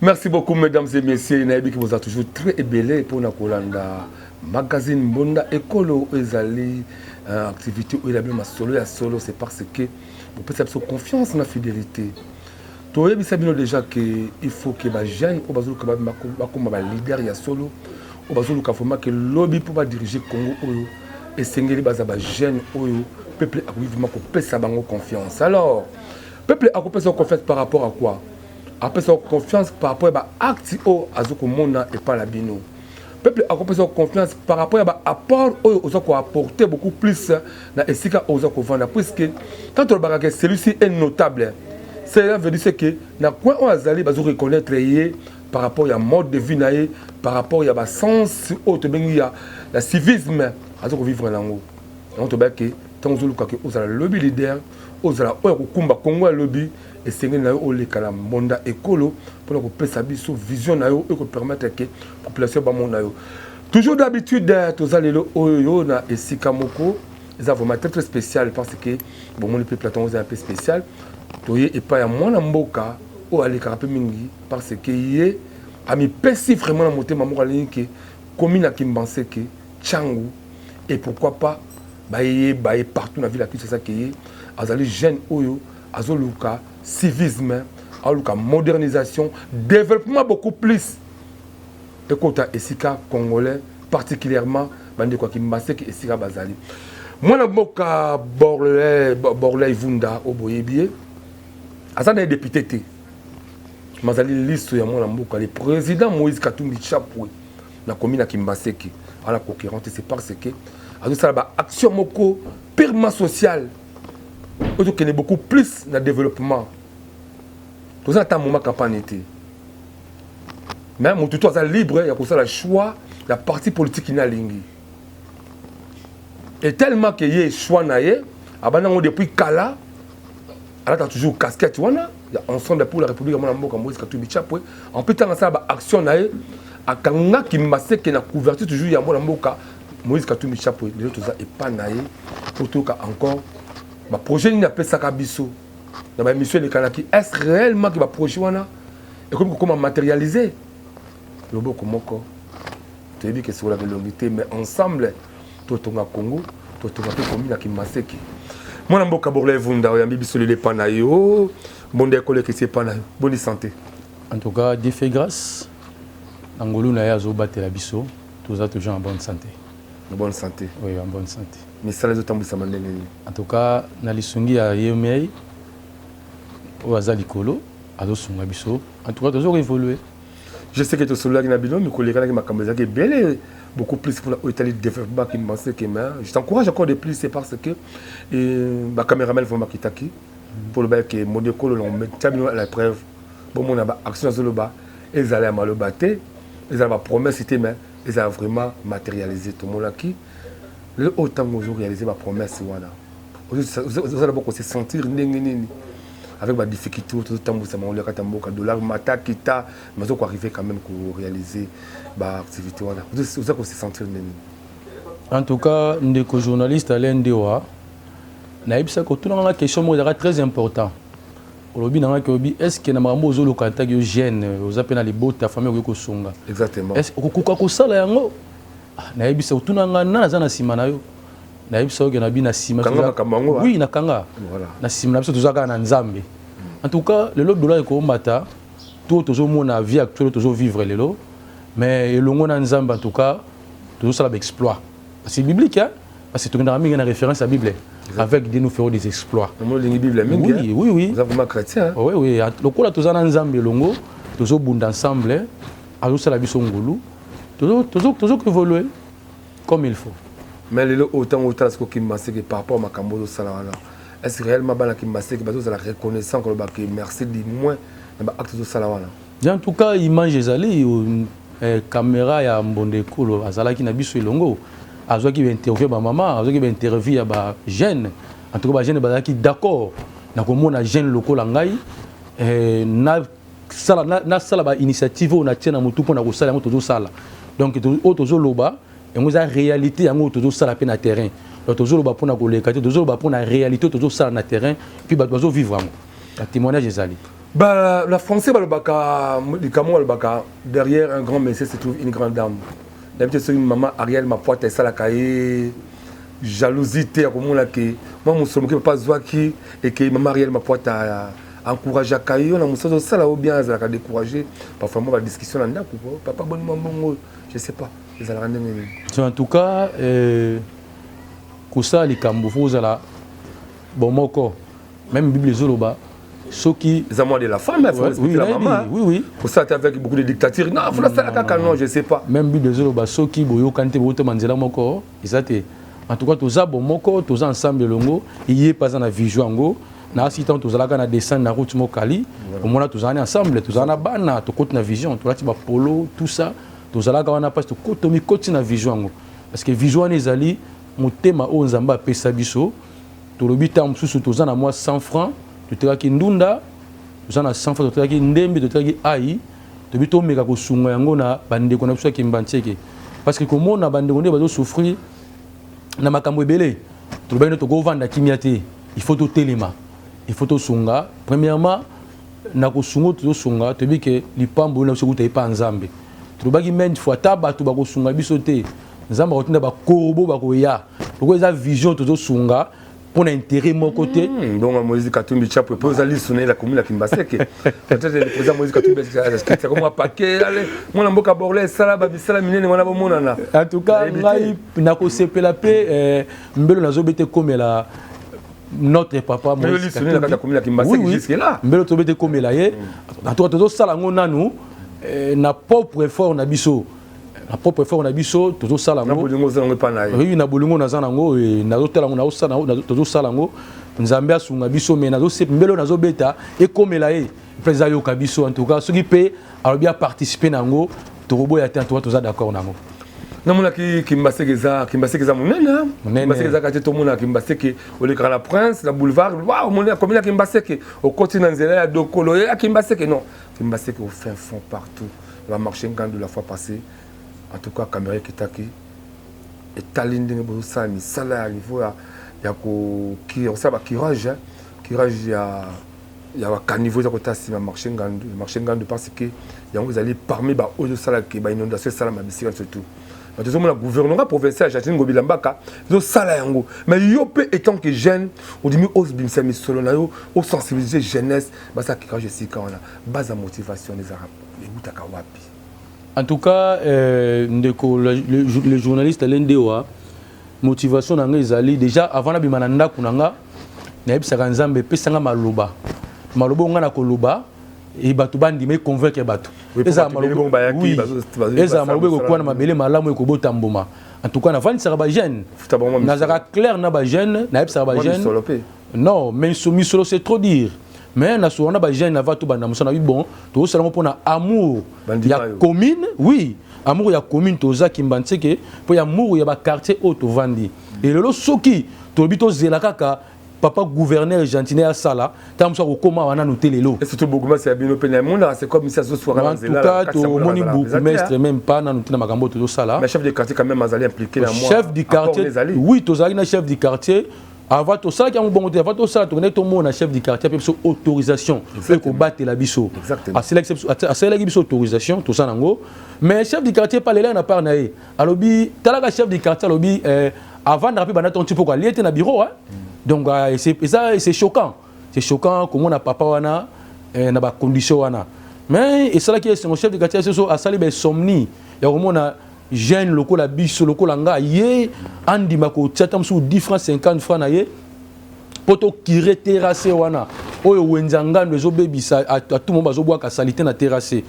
Merci beaucoup, mesdames et messieurs. Nayebi que vous êtes toujours très ebele pour na kolanda magazine Mbonda Ekolo ezali activité oyo elabi masolo ya solo. C'est parce que bopesa biso confiance na fidélité. Toyebisa bino déjà que il faut que bajeune oyo bazoluka bakoma baleader ya solo, oyo bazoluka vraiment ke lobi mpo badirige Congo oyo, esengeli baza bajeune oyo peuple akoki vraiment kopesa bango confiance. Alors, peuple akopesa confiance par rapport à quoi? Apesa confiance par rapport ya baacte oyo aza komona epai na bino. Peuple akopesa confiance par rapport ya baapport oyo oza koapporter beaucoup plus na esika oyo oza kovanda, puisque quand tolobaka ke celui-ci est notable, cela veut dire que na coin oyo azali, bazo reconnaître ye par rapport ya mode de vie na ye, par rapport ya basens oyo tobengi ya civisme aza kovivre nango. Yango tobaki ke ntango ozoluka ke ozala lobi leader, ozala oyo kokumba Kongo ya lobi, esengeli na yo oleka na Mbonda Ekolo mpona kopesa biso vision na yo oyo kopermettre ke population bamona yo. Toujours d'habitude, toza lelo oyo na esika moko eza vraiment très très spécial, parce que bomoni mpe plateau eza un peu spécial. Toye epai ya mwana mboka oyo alekaka mpe mingi, parce que ye amipesi vraiment na motema moko, alingi ke commune ya Kimbanseke, Tshangu et pourquoi pas bayeba ye partout na ville ya Kinshasa, ke ye azali jeune oyo azoluka civisme, azoluka modernisation, développement beaucoup plus ekota esika congolais, particulièrement bandeko ya Kimbaseke esika bazali. Mwana mboka Borley Vunda oyo boyebi ye, aza na ye député te, mazali liso ya mwana mboka le président Moïse Katumbi Chapwe na commune ya Kimbaseke. Ala concurrent te, c'est parce que azosala baaction moko purement sociale oyo tokende beaucoup plus na développement. Toza na ta moment campagne te, mais motu to aza libre ya kosala choix ya parti politique ni alingi. Et tellement ke ye choix na ye abandi yango depuis kala, alata toujours casquette wana ya Ensemble pour la République ya mwana mboka Moïse Katumbi Chapwe. En plus, ntango asala baaction na ye, akangaki Maseke na couverture toujours ya mwana mboka Moïse Katumbi Chapwe. Lelo toza epa na ye po toyoka encore baprojet nini apesaka biso na baémission elekanaki. Est ce réellement ke baprojet wana ekomi kokóma matérialisé? Loboko moko toyebi ke sokolaka elongi te, mais ensemble totonga Congo, totonga mpe commune ya Kimaseke. Mwana mboka Borla Evunda, oyambi biso lelo epa na yo, mbonda ekolekisi epa na yo. Boni santé? En tout cas, Dieu fait grâce. Na ngolu na ye, azobatela biso, toza toujours en bonne santé. En bonne santé? Oui, en bonne santé. Misala ezotambwisama ndenge nini? En tout cas, na lisungi ya ye mei oyo aza likolo, azosunga biso. En tout cas, tozo évoluer. Je sais que tosololaki na bino mikolo ekanaki, makambo ezalaki ebele, beaucoup plus mpona oyo etali développement Kimbaseke. Mais je t'encourage encore de plus, c'est parce que bacaméraman vraiment bakitaki mpo loba ke Mbonda Ekolo tia bino à la preuve, bomona baaction azoloba ezala ya maloba te, ezala bapromesse te, mais ezala vraiment matérialisé. Tomonaki lelo oyo ntango ozoréalise bapromesse wana, ozala boko se sentir ndenge nini avec badifficulté oyo tozotambwisa bango kati ya mboka, dollar mata kita, mais ozokoarrive quand même koréaliser baactivité wana, oza kose sentir ndenge nini? En tout cas, ndeko journaliste Alain Ndewa, nayebisaki, otunaka nga question moko ezalaka très important. Olobi na ngaki, olobi: est ce que na makambo ozoluka, ntaki yo jeune, oza mpe na libota, famille, okoki kosunga? Exactement. Est ce okokoka kosala yango? Nayebisa, otuna nga nani aza na nsima na yo. Nayebisa oke na bi na nsima. Oui, nakanga na nsima na biso toza kaka na Nzambe. En tout cas, lelo dollar ekomata to tozomona vie actuelle tozovivre lelo, mais elongo na Nzambe, en tout cas tozosala baexploit, parce que biblique, hein? Parce que tokendaka mingi na référence à Bible. Avec Dieu, nous ferons des exploits. Bible. Oui. Vous êtes vraiment chrétien, hein? Oui. Lokola toza na Nzambe elongo, tozobunda ensemble, azosala biso ngolu, tozokoévolue comme il faut. Mais lelo oyo, ntango otala sikoyo Kimbaseke par rapport makambo ozosala wana, est ce réellement bana Kimbaseke bazozala reconnaissant, kolobaka merci du moins na baacte ozosala wana? En tout cas, image ezali, caméra ya Mbonda Ekolo azalaki na biso elongo, azwaki bainterview ya bamama, azwaki bainterview ya bajeune. En tout cas, bajeune bazalaki d'accord na komona jeune lokola ngai nasala bainitiative oyo natie na motu mpona kosala yango. Tozosala, donc oyo tozoloba yango eza réalité, yango oyo tozosala mpe na terrain. Donc tozoloba mpona koleka te, tozoloba mpona réalité oyo tozosala na terrain, puis bato bazovivre yango, batémoignage ezali. Ba la français balobaka likambo, balobaka: derrière un grand monsieur se trouve une grande dame. Nayebi te soki mama Ariel Mapoata esalaka ye jalousie te ya komona ke mwa mosolo moke papa azwaki eke mama Ariel Mapoata encourageaka yo na mosala ozosala o bien, azalaka découragé parfois, mwa badiscussion na ndako, papa boni mwa mbongo, je sais pas, ezalaka ndenge nini? En tout cas, kosala likambo, fo ozala bomoko. Même Bible ezoloba soki eza moi de la femme, il faut respecter la maman. Oui. Faut ça avec beaucoup de dictature, non, faut la kaka, non, je sais pas. Même Bible ezoloba soki boyokani te, botema nzela moko eza te. En tout cas, toza bomoko, toza ensemble elongo. Ye mpe aza na vision yango. Na asi ntango tozalaka na descente na route mokali, omona tozalani ensemble, tozala na bana, tokoti na vision, tolati bapolo, tout ça, tozalaka wana mpasi tomikoti na vision yango, parce que vision wana ezali motema oyo Nzambe apesa biso. Tolobi ntango mosusu toza na mwa 100 francs, totekaki ndunda, toza na 100 francs, totekaki ndembe, totekaki ai, tobi tomeka kosunga yango na bandeko na biso ya Kimbanseke, parce que komona bandeko nde bazosouffrir na makambo ebele, tolobaki nde tokovanda kimia te, il faut totelema, il faut tosunga. Premièrement, na kosunga, tozosunga, toyebi ke lipambo oyo na biso kuta epa Nzambe. Tolobaki maintes fois, ata bato bakosunga biso te, Nzambe akotinda bacorbeaux bakoya. Loko eza vision, tozosunga mpo na intérêt moko te. Donc Moïse Katumbi Chapwe mpo oza lisu na ye la commune ya Kimbaseke, peut-être le président Moïse Katumbi akitaka mwa paquet ale mwana mboka Borle esala babisala minene wana bomonana. En tout cas, ngai nakosepela mpe mbelo nazobeta ekomela notre papa. Moïse Katumbi jusque là. Mbelo tobeta ekomela ye. En tout cas, tozosala yango nanu na propre effort na biso, na propre effort na biso tozosala yango. Oui, na bolingo naza nango, nazotala yango, tozosala yango. Nzambe asunga biso. Mais mbelo nazobeta ekomela ye, président ayoka biso. En tout cas, soki mpe alobi aparticipe na yango, tokoboya te. En tout cas, toza d'accord nango. Namonaki Kimbaseke, eza Kimbaseke eza monene. Kimbaseke eza kati, tomona Kimbaseke, olekaka na Prince, na boulevard, omoni akomi na Kimbaseke, okoti na nzela ya Dokolo ya Kimbaseke. Non, Kimbaseke au fin fond, partout na bamarché Ngandu. La fois passée, en tout cas, caméra ekitaki, etali ndenge bozosala misala ya niveau ya kosala bacurage, curage ya bacaniveau eza kota nsima marché Ngandu, marché Ngandu, parce que yango ezali parmi baoyo ezosalaka bainondation esalama bisika. Surtout bato ezomona gouvernement provincial Gentiny Ngobila Mbaka ezosala yango, mais yo mpe étant que jeune ondimi obimisa misolo na yo, osensibiliser jeunesse, basala curage esika wana. Base ya motivation ezalaka, eutaka wapi? En tout cas, ndeko le journaliste Alendewa, motivation na ngai ezali déjà avant nabima na ndako na nga, nayebisaka Nzambe epesanga maloba, maloba oyo ngai na koloba e bato bandima, econvaincre bato. Ezala maloba ekokuwa na mabele malamu, ekobota mbuma. En tout cas, navandisaka bajeune, nazalaka clair na bajeune, nayebisaka bajeune. Non, mais misolo, c'est trop dire. Mais nasoka na bajeune ava tobanda mosala na bi. Bon, tozosala yango mpona amour ya commune. Oui, amour ya commune, toza Kimbanseke mpo ya amour ya baquartier oyo tovandi. Elelo soki tolobi tozela kaka papa gouverneur Gentiny asala, ntango mosu akokóma wana nanu te lelo. Surtout bourgmestre ya bino mpe namonaka, c'est comme si azoswaka na nzela. En tout cas, tomoni bourgmestre même pas nanu te na makambo oyo tozosala. Mais chef de quartier quand même azali impliqué na moi. Chef du quartier, oui, tozalaki na chef du quartier avant tosalaki yango bongo te. Avant tosala, tokendaki tomona chef du quartier, ape biso autorisation mpe kobatela biso. Asalelaki biso autorisation, tosala yango. Mais chef du quartier pa lelo na part na ye alobi, talaka chef du quartier alobi avandaka mpe banda tonti mpo alie te na bureau. Donc eza, c'est choquant, c'est choquant komona papa wana na bacondition wana. Mais esalaki esengo, chef du quartier soso asali bainsomnie ya komona jeune lokola biso, lokola ngai, ye andima kotia ta mosusu 10 francs, 50 francs na ye mpo tocurer terrasse wana oyo wenze ya Ngando ezobebisa. Atu mo bazobwaka saleté na terrasse.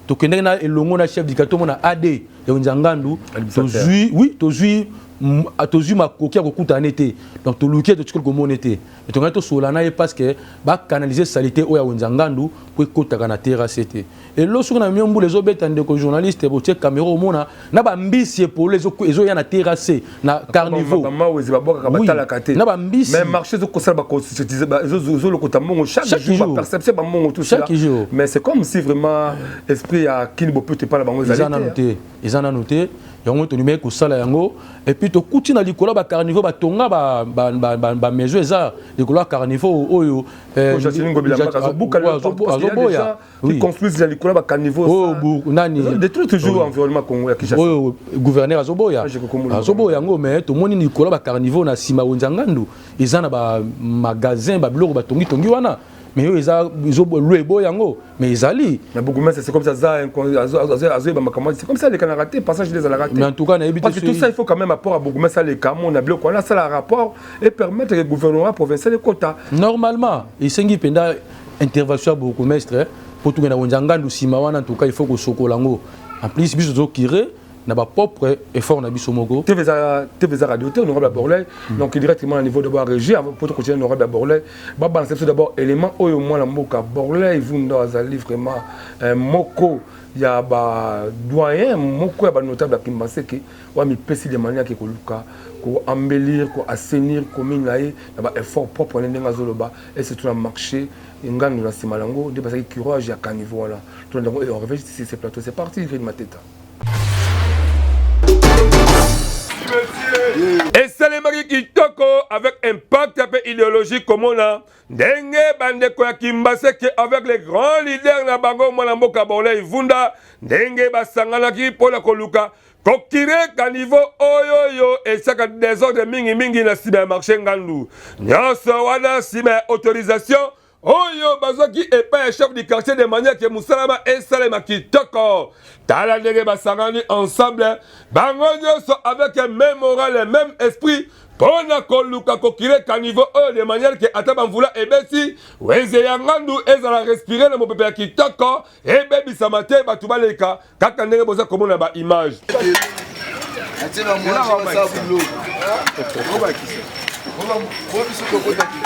Tokendaki na elongo na chef du quartier, tomona ad ya wenze ya Ngandu. Tozwi, oui, tozwi makoki ya kokutana te. Donc toluki ye, totikali komona te. Tongaki tosolola na ye parce que bacanaliser saleté oyo ya wenze ya Ngandu mpo ekotaka na terrasse te. Elo soki na mio mbula ezobeta, ndeko journaliste, botie caméra, omona na bambisi epolo ezoya na terrasse, na caniveau. Bamawezi babwakaka, batalaka te. Na bambisi. Mais marché ezokosala, ezolokota mbongo chaque jour, baperception bambongo, tout chaque jour. Mais c'est comme si vraiment esprit ya kini bopeto epa na bango ezali. Eza nanu te, eza nanu te. Yango tondimaki kosala yango. Et puis tokuti na likolo ya bacaniveau, batonga bamaison eza likolo ya caniveau oyo. Azoboya construise na likolo ya bacaniveau. Nani? Détruit toujours environnement Congo ya Kinshasa. Oyo gouverneur azoboya, azoboya yango. Mais tomoni likolo ya bacaniveau na nsima wenze ya Ngandu eza na bamagasin, babiloko batongitongi wana, mais oyo eza lo eboya yango, mais ezali. Na bourgmestre, c'est comme ça, aza azoyeba makambo, c'est comme ça alekanaka te, passage nde ezalaka te. Mais en tout cas nayebi. Parce que tout ça, il faut quand même apport à bourgmestre, aleka mona biloko wana, asala rapport et permettre que gouvernement provincial ekota. Normalement esengi mpenza intervention ya bourgmestre po tokende wenze ya Ngandu nsima wana. En tout cas, il faut kosokola yango. En plus, biso tozocurer na bapropre effort na biso moko. TV eza radio te, honorable Borley. Donc directement au niveau d'abord régie, pour continuer, honorable Borley, babalancer biso d'abord élément oyo mwana mboka Borley Vunda azali vraiment moko ya badoyen, moko ya banotable ya Kimbaseke, oyo mipesi de manière ke koluka koembellir, koassainir commune na ye na baeffort propre na ndenge azoloba, et surtout na marché Ngandu na nsima yango nde bazalaki curage ya caniveau wana. Tolanda yango et on revient ici ce plateau. C'est parti, Green Mateta. Esalemaki kitoko avec impact mpe idéologie, komona ndenge bandeko ya Kimbaseke avec les grands leaders na bango, mwana mboka Borley Vunda, ndenge basanganaki mpona koluka kocurer caniveau oyo oyo esiaka désordre mingimingi na nsima ya marché Ngandu. Nyonso wana nsima ya autorisation oyo bazwaki epai ya chef du quartier, de manière ke mosalama esalema kitoko. Tala ndenge basangani ensemble, bango nyonso avec même moral, même esprit, mpo na koluka kocurer caniveau oyo de manière ke ata bamvula ebeti, wenze ya Ngandu ezala respire na mopepe ya kitoko, ebebisama te, bato baleka kaka ndenge boza komona baimage. Atie bamwasi basala biloko bo biso tokotaki.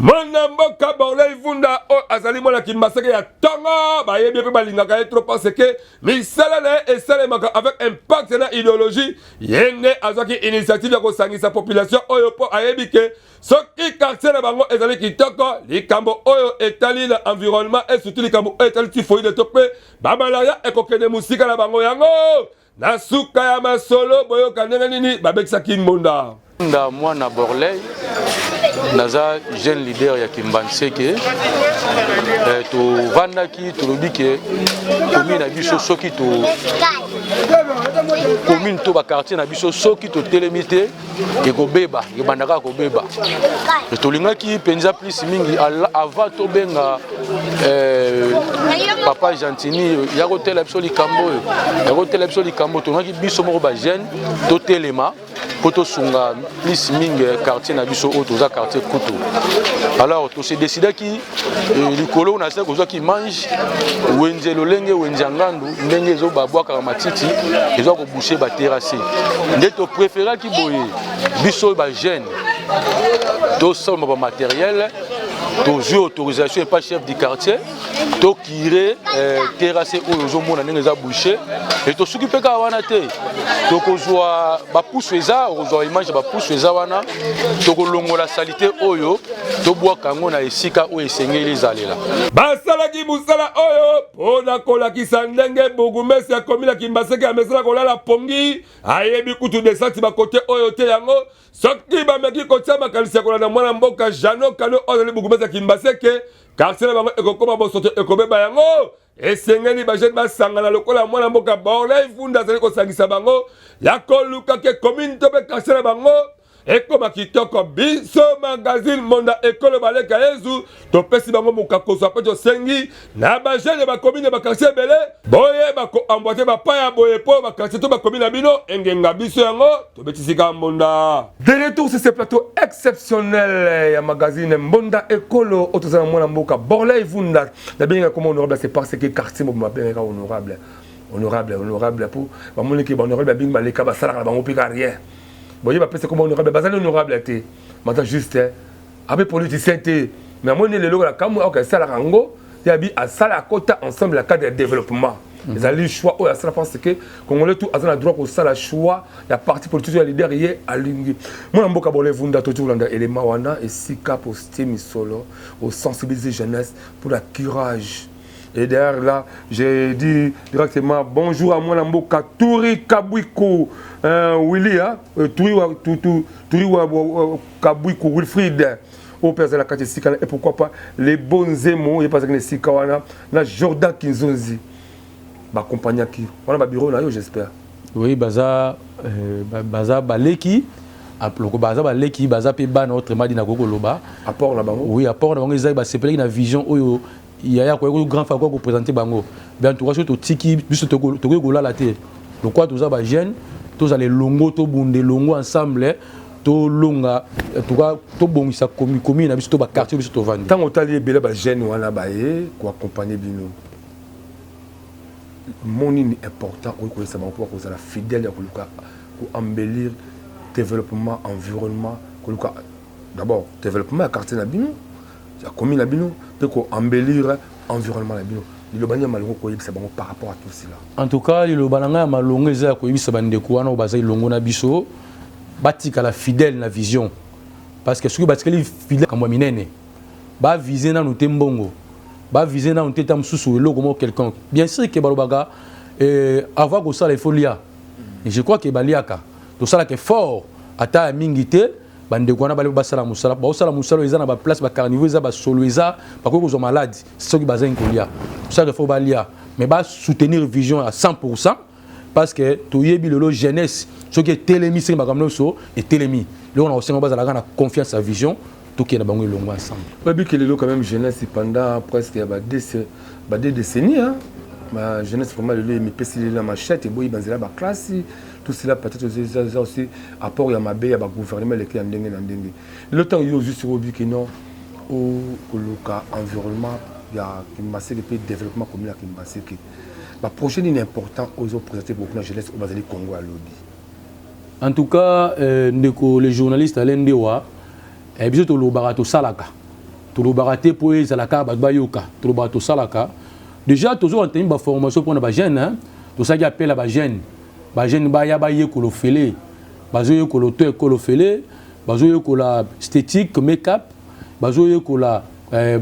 Mwana mboka Borley Vunda oyo azali mwana Kimbaseke ya ntongo, bayebi mpe balingaka ye trop parce que misala na ye esalemaka avec impact na idéologie. Ye nde azwaki initiative ya kosangisa population oyo, mpo ayebi ke soki quartier na bango ezali kitoko, likambo oyo etali na environnement et surtout likambo oyo etali typhoïde to mpe bamalaria ekokende mosika na bango. Yango na suka ya masolo, boyoka ndenge nini babetisaki mbonda. Nda mwana Borley, naza jeune leader ya Kimbanseke. Tovandaki, tolobi ke commune na biso, soki to commune to baquartier na biso, soki totelemi te, ekobeba, ebanda kaka kobeba. Tolingaki mpenza plus mingi avant tobenga papa Gentini ya kotela biso likambo oyo, ya kotela biso likambo. Tolingaki biso moko bajeune totelema mpo tosunga plus mingi quartier na biso oyo toza, quartier Kutu. Alors tose décidaki likolo na se kozwaki image wenze, lolenge wenze ya Ngandu ndenge ezobabwakaka matiti, ezwa koboucher baterrasse. Nde topréféraki boye, biso oyo bajeune tosomba bamatériel, tozwi autorisation epa chef du quartier, tocurer terrasse oyo ozomona ndenge eza bouché. E tosuki mpe kaka wana te, tokozwa bapusu, eza okozwa image ya bapusu eza wana, tokolongola saleté oyo, tobwaka yango na esika oyo esengeli ezalela. Basalaki mosala oyo mpo na kolakisa ndenge bourgmestre ya commune ya Kimbaseke amesala kolala pongi, ayebi kutu descente bakote oyo te. Yango soki bameki kotia makanisi ya kolanda mwana mboka Jano Kano oyo azali bourgmestre ya Kimbaseke, quartier na bango ekokóma bosoto, ekobeba. Yango esengeli bajeune basangana lokola mwana mboka Borley Vunda azali kosangisa bango ya koluka ke commune to mpe quartier na bango ekóma kitoko. Biso magazine Monda Ekolo Baleka Yezu topesi bango mokakoso mpe tosengi na bajeune bacommune ya baquartier ebele boyeba koemboîter bapaya boye mpo baquartier to bacommune na bino engenga. Biso yango tobetisika mbonda. De retour sur ce plateau exceptionnel ya magazine Mbonda Ekolo oyo toza na mwana mboka Borley Vunda. Nabengaka koma honorable, c'est parce que quartier mobima babengaka honorable, honorable, honorable, po bamoniki bahonorable babingi baleka, basalaka na bango mpe ka rien. Boye bapesa koma honorable, bazali honorable te, mata juste abe politicien te. Mais amoni lelo na kamwe oyo esalaka yango, yabi asala akota ensemble ya cadre ya développement. Ezali choix oyo asala parce que congolais tout aza na droit kosala choix ya parti politique ya leader ye alingi. Mwana mboka Borley Vunda, toti kolanda élément wana esika postie misolo osensibiliser jeunesse pour la curage. Et derrière là, j'ai dit directement bonjour à moi mboka Touri Kabwiku Willy, hein, Touri Touri Kabwiku Wilfried oyo mpe azala kati esika. Et pourquoi pas les bonzemo ye mpe azalaki na esika wana na Jordan Kinzonzi, baaccompagnaki wana babureau na yo, j'espère. Oui, baza baleki, baza baleki, baza mpe bana. Autrement dit, nakoki koloba Apport na bango? Oui, apport na bango ezali basepelaki na vision oyo yaya koyaki, grand frère koya koprésente bango. Mais en tout cas, soki totiki biso, tokoki kolala te. Lokola toza bajeune, tozala elongo, tobunda elongo ensemble, tolonga. En tout cas, tobongisa commune na biso to baquartier biso tovandi. Ntango otali ebele bajeune wana baye koaccompagne bino, mo nini important oyo koyesa bango mpo kozala fidèle ya koluka koembellir développement environnement, koluka d'abord développement ya quartier na bino, ya commune na bino, mpe koembellir environnement na bino? Liloba nini ya malongo koyebisa bango par rapport à tout cela? En tout cas, liloba na ngai ya malongo eza ya koyebisa bandeko wana oyo baza elongo na biso, batikala fidèle na vision, parce que soki batikali fidèle, makambo ya minene bavise nanu te, mbongo bavise nanu te, ta mosusu eloko moko quelconque. Bien sûr ke balobaka avant kosala, il faut lia. Et je crois ke baliaka, tosalaka effort ata ya mingi te. Bandeko wana bali basala mosala, baosala mosala oyo eza na baplace bacarniveau, eza basolo, eza bakoki kozwa maladi soki bazangi kolia. Tosalaka effort balia, mais basoutenir vision à 100, parce que toyebi lelo jeunesse soki etelemi, senge makambo nyonso etelemi. Lelo na kosenga bazalaka na confiance ya vision, tokende bango elongo ensemble. Oyebi ke lelo quand même jeunesse, pendant presque ya ba deux décennies, hein, ma jeunesse vraiment lelo emipesi lelo na machette, eboyi banzela baklasse. Tout cela peut-être eza aussi apport ya mabe ya bagouvernement eleki ya ndenge na ndenge. Lelo ntango yo ozwi sikoyo, obi ke non, okoluka environnement ya Kimbaseke mpe développement commune ya Kimbaseke, baprojet nini important oyo ozoprésente beaucoup na jeunesse oyo bazali Congo ya lobi? En tout cas, ndeko le journaliste Alain Ndewa, biso tolobaka, tosalaka. Tolobaka te mpo ezalaka bato bayoka. Tolobaka, tosalaka. Déjà tozo entami baformation mpona bajeune. Tosalaki appel ya bajeune, bajeune baya bayekola ofele, bazoyekola to ekole ofele, bazoyekola esthétique, make-up, bazoyekola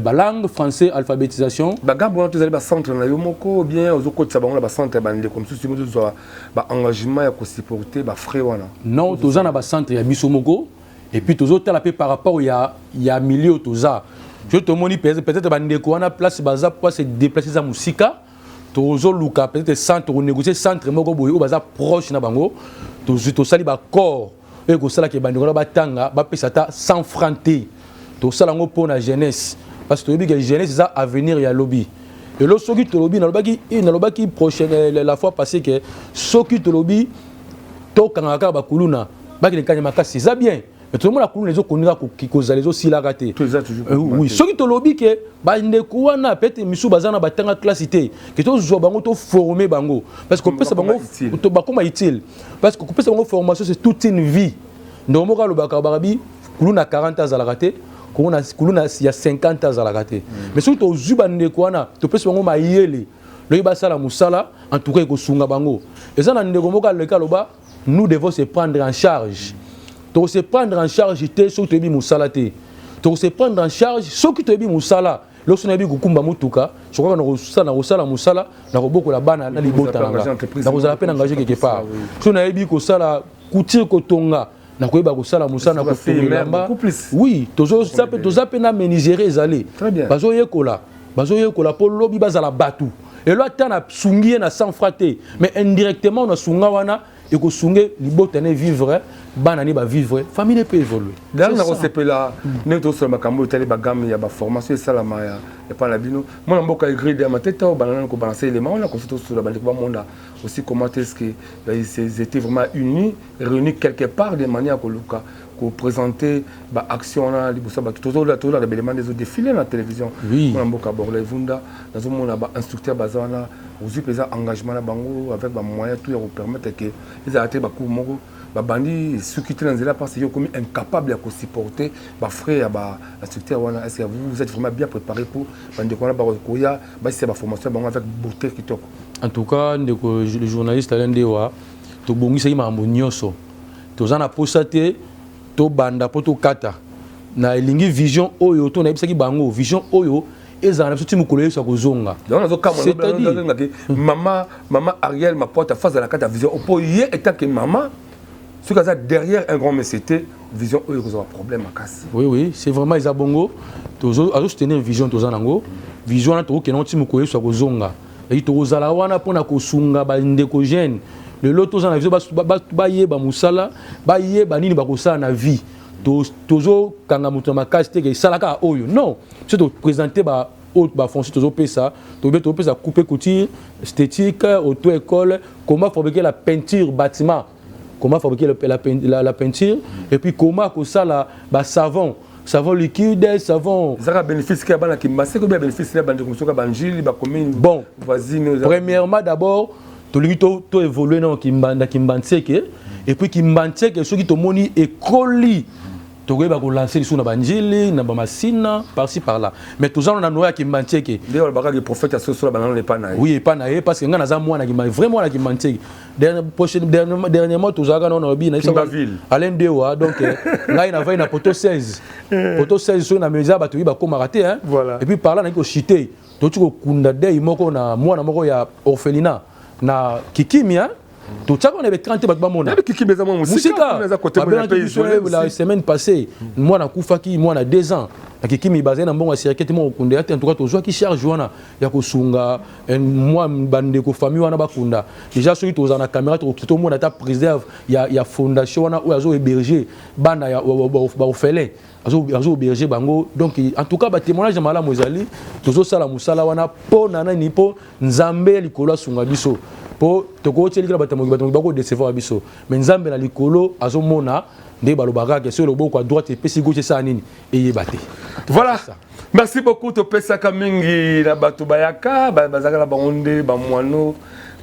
balangue français, alphabétisation. Bagambo wana tozali bacentre na yo moko, bien ozokotisa bango na bacentre ya bandeko mosusu, tozwa baengagement ya kosupporter bafrais wana? Non, toza na bacentre ya biso moko. Et puis tozotala mpe par rapport ya milieu toza. So tomoni peut-être bandeko wana place baza po se déplacer eza mosika, tozoluka peut-être centre, konégocier centre moko boye oyo baza proche na bango. Tosali baaccord oyo ekosalaka bandeko wana batanga, bapesa ata 100 franc te. Tosala yango mpo na jeunesse, parce que toyebi ke jeunesse eza avenir ya lobi. Lelo soki tolobi, nalobaki prochaine la fois passée ke soki tolobi tokangaka kaka bakuluna, bakende kanya makasi, eza bien, mais tozomona kuluna ezokondika kozala, ezosilaka te. Oui, soki tolobi ke bandeko wana peut-être misu baza na batanga classe te, ke tozwa bango, toforme bango, parce que kopesa bango bakoma utile, parce que kopesa bango formation, c'est toute une vie. Ndeko moko alobaka, bakabi kuluna 40 azalaka te, kuluna ya 50 azalaka te. Mais soki tozwi bandeko wana, topesi bango mayele, loyi basala mosala, en tout cas ekosunga bango. Eza na ndeko moko aleka aloba: nous devons se prendre en charge. Tokose prendre en charge te soki toyebi mosala te. Tokose prendre en charge soki toyebi mosala. Loso nayebi kokumba motuka, je crois na kosala mosala, na kobokola bana na libota na nga, na kozala mpe na engagé quelque part. So nayebi kosala couture, kotonga, nakoyeba kosala mosala na kotonga elamba. Oui, toza mpe na menuiserie ezali. Bazoyekola, bazoyekola mpo lobi bazala bato. Elo ata nasungi ye na 100 franc te, mais indirectement nasunga wana, ekosunge libota ne vivre, bana ne bavivre, famille ne peut évoluer. D'ailleurs, nakosepela ndenge tozosala makambo oyo etali bagamme ya baformation esalama ya epai na bino. Mwana mboka egride ya mateta oyo bana nani kobalancer élément wana kosi, tosola bandeko bamona aussi comment est-ce que ils étaient vraiment unis, réunis quelque part de manière koluka koprésenter baaction wana liboso ya bato. Tozolanda belema nde ezodéfile na télévision. Mwana mboka Borla Evunda, nazomona bainstructeur baza wana, ozwi mpenza engagement na bango avec bamoyen tout ya kopermettre ke ezala te bacours moko babandi soki te na nzela, parce que yo okomi incapable ya kosupporter bafrais ya bainstructeur wana. Est ce que vous, vous êtes vraiment bien préparé pour bandeko wana bakoya basisa baformation ya bango avec beauté, kitoko? En tout cas, ndeko le journaliste Alain Ndewa, tobongisaki makambo nyonso. Toza na posa te tobanda mpo tokata na elingi vision oyo to nayebisaki bango. Vision oyo Ezala na biso ti mokolo Yesu akozonga. Donc nazokamwa mama, mama Ariel Mapwata face à la kati ya vision mpo ye étant que mama, soki aza derrière un grand monsieur te, vision oyo ekozwa problème makasi. Oui, c'est vraiment, eza bongo. Azosoutenir vision. Toza nango vision wana, tokokende ti mokolo Yesu akozonga. Eki tokozala wana mpona kosunga bandeko jeune. Lelo toza na vision, bayeba mosala, bayeba nini bakosala na vie. Tozokanga moto na makasi te ke esalaka oyo, non. Biso toprésente ba oyo bafonction tozopesa, tobe tozopesa coupe, couture, esthétique, auto école, comment fabriquer la peinture bâtiment, comment fabriquer la peinture, et puis comment kosala basavon, savon liquide, savon. Ezaka bénéfice ke ya bana Kimbaseke obi ya bénéfice na bandeko mosusu ya banjili, bacommune Bon, voisine? Premièrement, d'abord tolingi to évoluer na Kimbanseke, et puis Kimbanseke, soki tomoni ekoli, tokoyeba kolancer lisusu na banjili, na bamasina, par-ci par-là. Mais toza na noya ya Kimbanseke. Nde balobaka ke prophète asosola banano epa na ye. Oui, epa na ye, parce que ngai naza mwana Kimba, vrai mwana Kimbanseke. Dernièrement tozalaka nano na na Alain Dewa. Donc ngai navai na poto 16, poto 16. Soki na meza bato oyi bakomaka te. Voilà. Et puis par là naki kochite, toti kokunda dei moko na mwana moko ya orphelinat na Kikimia. Totiaka wana écran te, bato bamona. Kikimi eza mwa mosika. Babengaki biso la semaine passée, mwana akufaki, mwana 2 ans na Kikimi. Bazali na mbongo ya cercueil te, moko kokunda ya te. En tout cas tozwaki charge wana ya kosunga mwa bandeko, famille wana bakunda. Déjà soki tozala na caméra, tomona ata préserve ya fondation wana oyo azo héberger bana ya baorphelin, azo héberger bango. Donc en tout cas batémoignage ya malamu ezali. Tozosala mosala wana mpo na nani? Mpo Nzambe ya likolo asunga biso, mpo tokotieliki bato moki, bato moki bakodecevoir biso, mais Nzambe na likolo azomona. Nde balobaka ke soki loboko ya droite epesi gauche esala nini, eyeba te. Voilà, merci beaucoup. Topesaka mingi na bato bayaka, bazalaka na bango nde bamwano,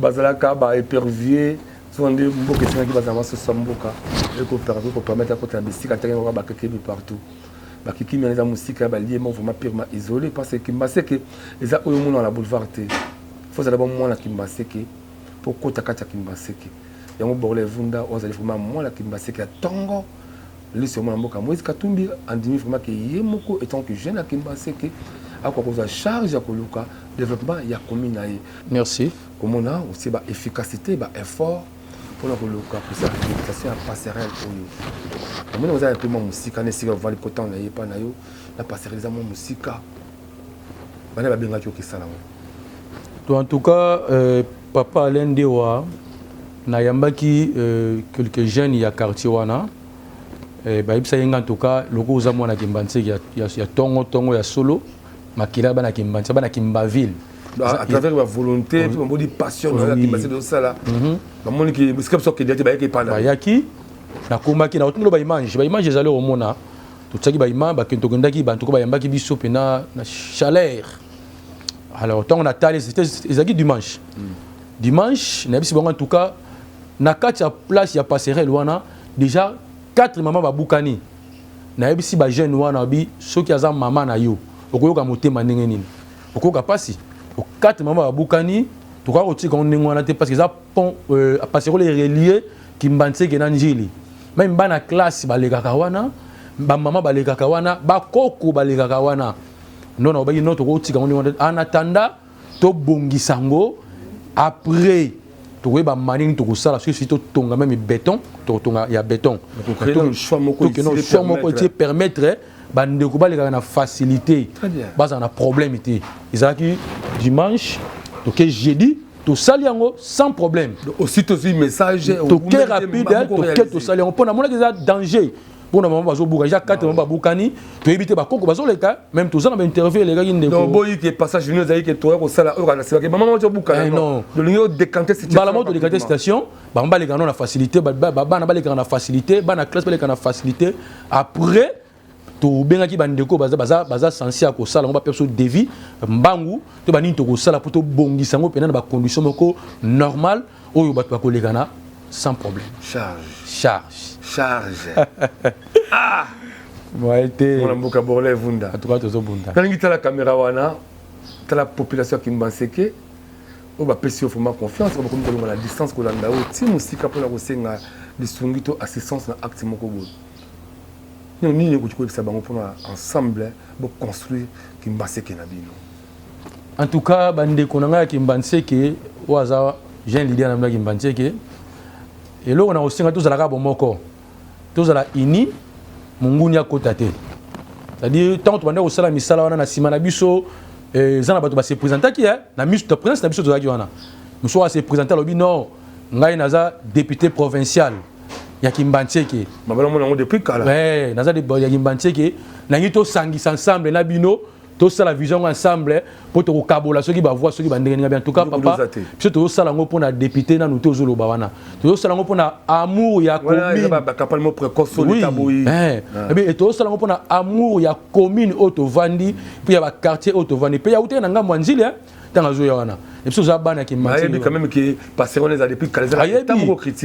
bazalaka baépervier. So nde mboka esengaki bazala masusu ya mboka ekopermettre akota na bisika ndenge kaka bakekebi partout. Bakikimi wana eza mosika ya balie mo, vraiment purement isolé, parce que Kimbaseke eza oyo omona na boulevard te. Fo ozala ba mwana Kimbaseke mpo kota kati ya Kimbaseke. Yango Borle Evunda oyo azali vraiment mwana Kimbaseke ya ntongo liso ya mwana mboka Moïse Katumbi, andimi vraiment ke ye moko étant que jeune ya Kimbaseke akoka kozwa charge ya koluka développement ya commune na ye. Merci. Komona aussi baefficacité, baeffort mpona koluka kosala réhabilitation ya passerelle oyo namoni oza ya mpe mwa mosika na esika ovandi, po ntango na ye epa na yo na passerelle eza mwa mosika. Bana babengaki okesala yango? To en tout cas, papa Alain Ndewa, nayambaki quelques jeunes ya quartier wana, bayebisaki nga: en tout cas loko oza mwana Kimbanseke ya tongo tongo ya solo, makila bana Kimbanseke, bana Kimbaville. À travers ba volonté mpe bamoni passion na Kimbaseke ozosala, bamoni ke esika biso okende te, bayaki epanda. Bayaki, nakomaki na otindelo baimage, baimage ezali komona. Totiaki baimage, bakende, tokendaki, bantuko bayambaki biso mpena na chaleur. Alors ntango natali, ezalaki dimanche. Dimanche nayebisi bango: en tout cas na kati ya place ya passerelle wana, déjà quatre mama babukani. Nayebisi bajeune wana babi: soki aza mama na yo, okoyoka motema ndenge nini? Okoyoka mpasi. Quatre mama babukani, tokoka kotika ngo ndenge wana te, parce que eza pont, passerelle relié Kimbanseke na Njili. Même bana classe balekaka wana, bamama balekaka wana, bakoko balekaka wana. Non, nalobaki non, tokotika ngo ndenge wana en attendant tobongisa yango. Après tokoyeba manini tokosala. Soki totonga même béton, tokotonga ya béton. Choix moko. Choix moko etie permettre bandeko balekaka na facilité, bazala na problème te. Ezalaki dimanche, toke jeudi, tosali yango sans problème. Aussi tozwi message. Toke rapide, toke tosali yango, mpo namonaki eza danger mpona mama bazobuka. Eza kate mama babukani, toyebi te, bakoko bazoleka. Même toza na bainterview elekaki. Ndeko boyi ke passage bino ezali ke toya kosala oyo kana nsima mama bazobuka. Non. Tolingi odécanter. Mbala moko todécanter situation, bango balekaka no na facilité, bana balekaka na facilité, bana classe balekaka na facilité. Après tobengaki bandeko baza censé ya kosala yango, bapesa biso devis mbangu to banini tokosala mpo tobongisa yango mpena na bacondition moko normale oyo bato bakolekana sans problème. Charge. Charge. Charge. Ah, te. Mwana mboka Borle Evunda. En tout cas tozobunda. Nalingi tala caméra wana, tala population ya Kimbanseke oyo bapesi yo vraiment confiance, oyo bakomi kolonga na distance kolanda oyo ti mosika mpona kosenga lisungi to assistance na acte moko boye. Nini okoki koyebisa bango mpona ensemble boconstruire Kimbaseke na bino? En tout cas, bandeko na ngai ya Kimbanseke, oyo aza jeune leader na bino ya Kimbanseke, eloko na kosenga, tozalaka bomoko, tozala uni, monguni akota te. C'est-à-dire, ntango tobanda kosala misala wana, na nsima na biso eza na bato base présentaki na miso na présence na biso. Tozalaki wana, mosusu ase présente, alobi: "Non, ngai naza député provincial ya Kimbanseke." Mabalomona yango depuis kala. Ouais, naza ya Kimbanseke, nangi tosangisa ensemble na bino, tosala vision yango ensemble mpo tokokabola soki bavoix, soki bandenge ndenge. En tout cas, papa, biso tozosala yango mpona député nanu te. Ozoloba wana, tozosala yango mpona amour ya commune. Tozosala yango mpona amour ya commune oyo tovandi mpe ya baquartier oyo tovandi mpe ya uteke na ngambo ya Nzili. Ntango azoya wana, biso oza bana ya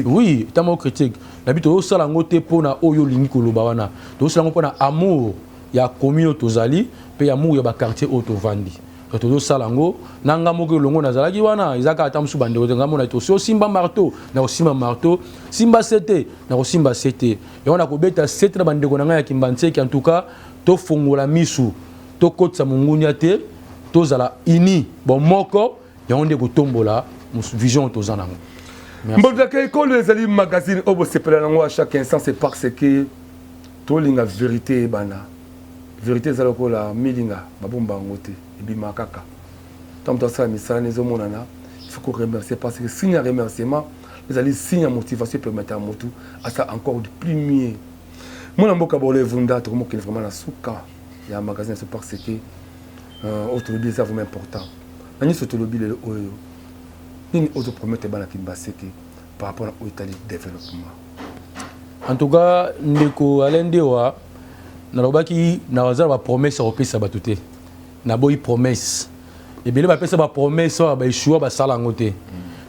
Oui. Ta moko critique na bi, tozosala yango te mpona oyo olingi koloba wana. Tozosala yango mpona amour ya commune oyo tozali mpe ya amour ya baquartier oyo tovandi. Tozosala yango na nga moko elongo. Nazalaki wana, eza kaka ata mosusu bandeko te. Nga mona tosi osimba marteau, na kosimba marteau, simba sete, na kosimba sete yango, na kobeta sete na bandeko na ngai ya Kimbanseke. En tout cas, tofongola misu, tokotisa mongunia te, tozala uni, bon moko yango nde kotombola vision oyo toza nango. Mbondaka Ekolo ezali magazine oyo bosepela nango à chaque instant. C'est parce que tolinga vérité eyebana. Vérité eza lokola milinga, babomba yango te, ebima kaka ntango moto asala misala ezomonana. Il faut koremercier, parce que signe ya remerciement ezali signe ya motivation, epermettre ya motu asala encore de plus mieux. Mwana mboka Bolo Evunda, tokomokende vraiment na suka ya magazine, c'est parce que oyo tolobi eza vraiment important. Na nyonso tolobi lelo oyo, nini oyo topromettre bana Kimbaseke par rapport na oyo etali développement? En tout cas, ndeko Alain Ndewa, nalobaki naza na bapromesse ya kopesa bato te. Naboyi promesse. Ebele bapesa bapromesse oyo baéchouer, basala yango te.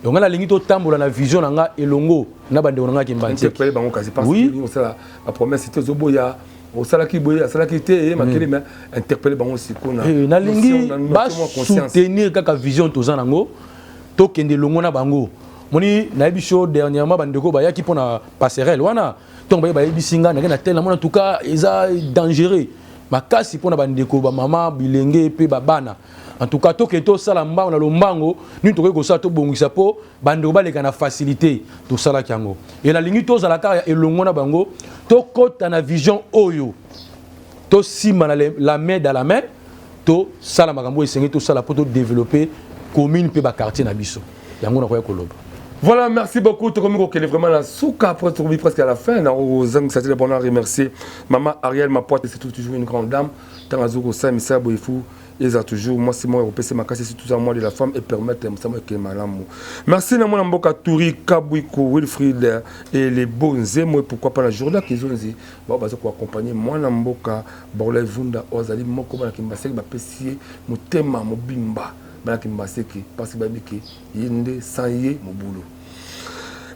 Donc ngai nalingi totambola na vision na nga elongo na bandeko na nga Kimbanseke. Bango kasi, parce que osala bapromesse te, ozoboya, osalaki boye, asalaki te, ye makeli, mais interpelle bango sikoyo. Na nalingi basoutenir kaka vision toza nango, tokende elongo na bango. Moni nayebi so, dernièrement bandeko bayaki mpona passerelle wana. Ntongo baye, bayebisi nga ndenge na tel namoni. En tout cas, eza dangereux makasi mpona bandeko, bamama, bilenge mpe babana. En tout cas, tokende tosala mbango na lombango nini tokoki kosala, tobongisa mpo bandeko baleka na facilité. Tosalaki yango e nalingi tozala kaka elongo na bango, tokɔta na vision oyo, tosimba na la main dans la main, tosala makambo oyo esengi tosala mpo todévelopper commune mpe baquartier na biso. Yango nakoya koloba. Voilà, merci beaucoup. Tokomi kokende vraiment la souka après, tokomi presque à la fin. Nazangisa te d'abord na remercier maman Ariel Mapoite, c'est toujours une grande dame. Ntango azoki kosala misala boye, fu eza toujours mwasi moko ekopesa makasi, surtout mois de la femme, et permettre mosala ekende malamu. Merci na mwana mboka Turi Kabwiko Wilfried et les beaux nzemo, et pourquoi pas na Jourda Kizonzi bao baza koaccompagner mwana mboka Baola Evunda, oyo azali moko bana Kimbaseke bapesi ye motema mobimba, bana Kimbaseke, parce que bayebi ke ye nde, sans ye mobulu.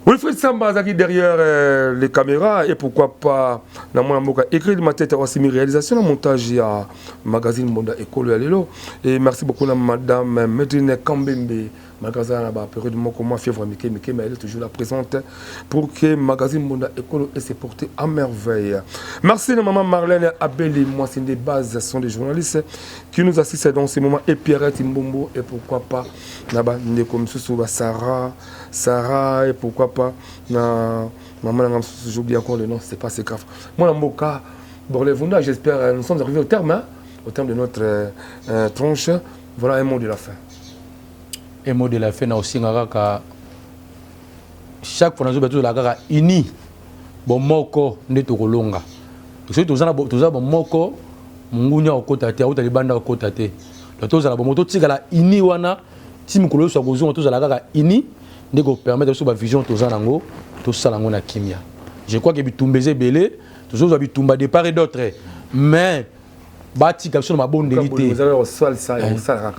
Wilfried Samba azaki derrière les caméras, et pourquoi pas na mwana mboka écrit ma tête asimi réalisation na montage ya magazine Mbonda Ekolo ya lelo. Et merci beaucoup na madame Medrine Kambembe, malgré ça na ba période moko mwa fièvre mike mike, mais elle est toujours là, présente pour que magazine Mbonda Ekolo ait se porté à merveille. Merci na maman Marlène Abeli, moi c'est des bases, sont des journalistes qui nous assistent dans ces moments, et Pierrette Mbombo, et pourquoi pas na ba ndeko misusu ba Sarah Sarah, et pourquoi pas na maman na mosusu, j'oublie encore le nom, c'est pas, c'est grave. Mwana mboka Borlevunda, j'espère, nous sommes arrivés au terme, hein, au terme de notre tranche. Voilà, un mot de la fin. Un mot de la fin, na osinga kaka chaque fois nazoba, tozala kaka uni, bomoko nde tokolonga. Soki toza bomoko, monguni akokota te, auta libanda akokota te. Donc tozala bomoko, totikala uni wana ti mikolo nyonso ya kozonga. Tozala kaka uni nde kopermettre biso bavision toza nango, tosala yango na kimia. Je crois que bitumba eza ebele, tozozwa bitumba de part et d'autre, mais batika biso na mabondeli te.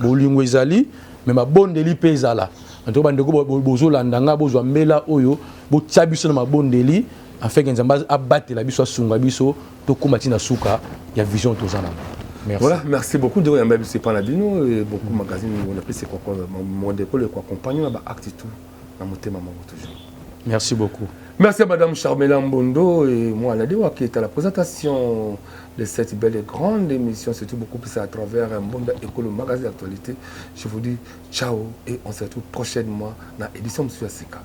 Bolingo ezali, mais mabondeli mpe ezala. Antuka, bandeko bozolanda nga, bozwa mbela oyo, botia biso na mabondeli afin que Nzambe abatela biso, asunga biso, tokóma ntina suka ya vision toza nango. Merci. Voilà, merci beaucoup. De yamba biso epa na bino et beaucoup magazine on appelle, c'est quoi mon école quoi accompagner ba acte tout na motema moko toujours. Merci beaucoup. Merci à Madame Charmela Mbondo et moi, Nadia qui est à la présentation de cette belle et grande émission, surtout beaucoup plus à travers Mbonda École Magazine d'actualité. Je vous dis ciao et on se retrouve prochainement dans l'édition Monsieur Sika.